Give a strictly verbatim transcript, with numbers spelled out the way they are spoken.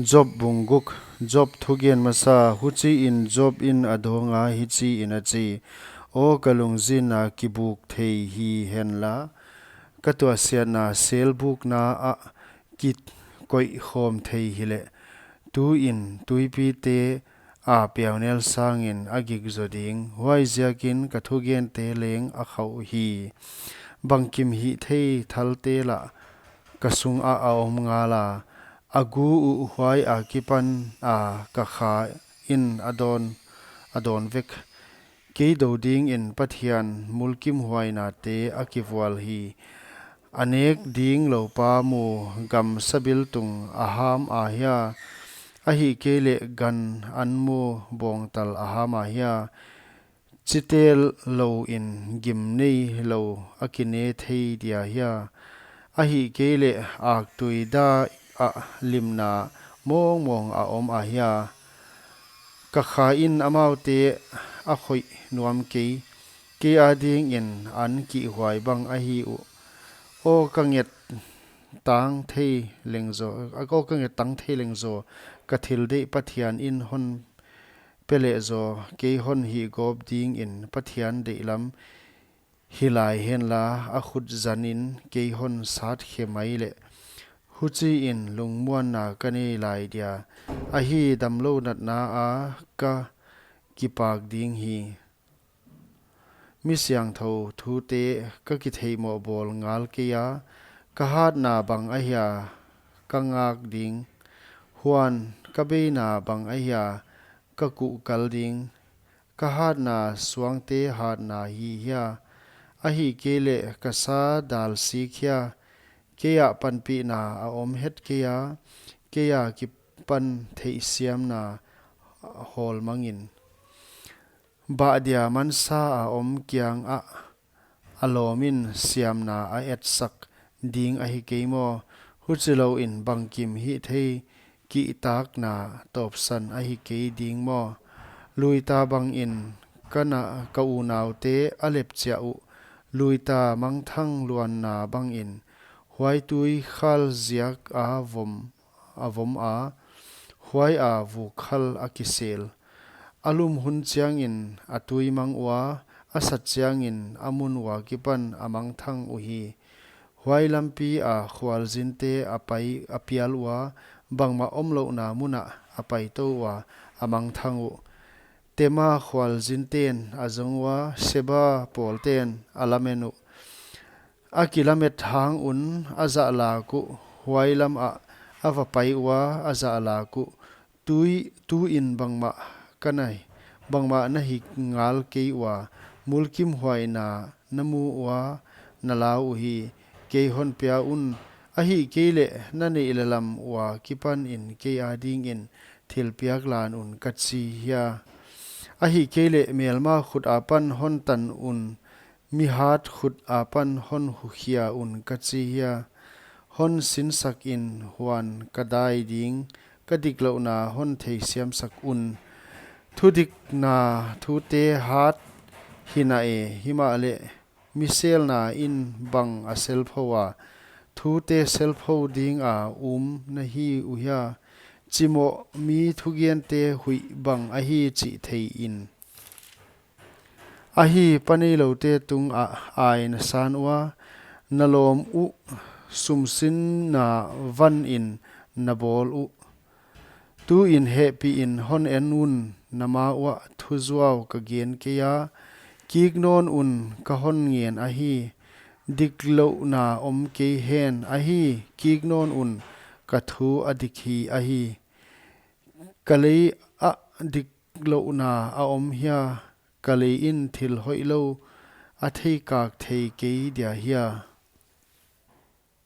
Job bung guk. Job thugen masa. Huchiin Job in a dawnga hichiin a chi: Aw ka lungzinna, kibuk thei hi henla, ka tuahsiatna selbukna ah kikoih khawm thei hileh, tuin tuipite a piaunel sangin a gikzaw ding. Huaiziakin ka thugente leng a khauh hi. Bangkim hihthei thalte lah ka sungah a om ngala, a gu uh huai akipana ka kha in a dawn, a dawn vek. Kei dou dingin Pathian mulkimhuainate a kivual hi. A nek ding loupa mu gamsabiltung a ham ahia, ahihkeileh gan an mu bawngtal a ham ahia? Chite louin gim neilou a kine thei dia hia? Ahihkeileh aktui da ah limna mawngmawng a om ahia? Ka kha in amaute a khoih nuam kei, kei adingin an kihhuai bang ahi uh. Aw ka nget tang thei leng zaw, aw ka nget tang thei leng zaw, ka thil deih Pathian in hon pe leh zaw, kei hon hihgawp dingin Pathian deihlam hi lai henla, a khut zanin kei hon sat khe mai leh. Huchiin lungmuanna ka nei lai dia, ahi damlou natna a ka kipak ding hi. Mi siangthou thute ka kitheihmoh bawl ngal kei a, ka hatna bang ahia ka ngak ding? Huan ka beina bang ahia ka kuhkal ding? Ka hatna suangte hatna hi hia? Ahihkeileh ka sa dal sik hia? Kei ah panpihna a om het kei a, kei akipan theihsiamna hawl mangin. Bah dia mansa a om kiangah a lawmin siamna a etsak ding ahi kei maw? Huchilouin bangkim hihthei kihtakna tawpsan ahi kei ding maw? Luita bangin ka na, ka unaute a lepchiah uh, luita mangthang luanna bangin, huai tui khal ziak a vom, a vom a, huai a vuk khal a kisel. A lum hun chiangin a tui mang ua, a sat chiangin a mun ua kipan a mangthang uhi. Huai lampi a khualzinte a pai, a pial ua, bangmah omlouhna munah a paitou ua, a mangthang uh. Tema khualzinten a zong ua, Seba pawlten a lamen uh. A kilamet hang un a zahlak uh, huai lamah a va pai ua a zahlak uh. Tui, tuin bangmah ka na, bangmah na hih ngal kei ua, mulkimhuaina na mu ua na lau uhi. Kei hon pia un, ahihkeileh na neih lehlam ua kipanin kei adingin thil piak lan un ka chi hia? Ahihkeileh melma khut apan hon tan un, mihat khut apan hon hukhia un ka chi hia? Hon sinsakin huan ka dai ding, ka diklouhna hon theisiamsak un. Thudikna thute hat hina e, himahleh mi selna in bang a selpho a, thute selpho dinga um na hi uhia? Chimoh mi thugente huih bang ahi chih theiin. Ahi, pa neiloute tungah ai na san ua, na lawm uh sumsinna vanin na bawl uh. Tuin hehpihin hon en un, na ma uah thuzuau ka gen kei a, kik nawn un ka hon ngen ahi. Diklouhna om kei hen ahi, kik nawn un, ka thu a dik hi ahi. Ka lei ah diklouhna a om hia? Ka lei in thil hoihlou a theikak thei kei dia hia?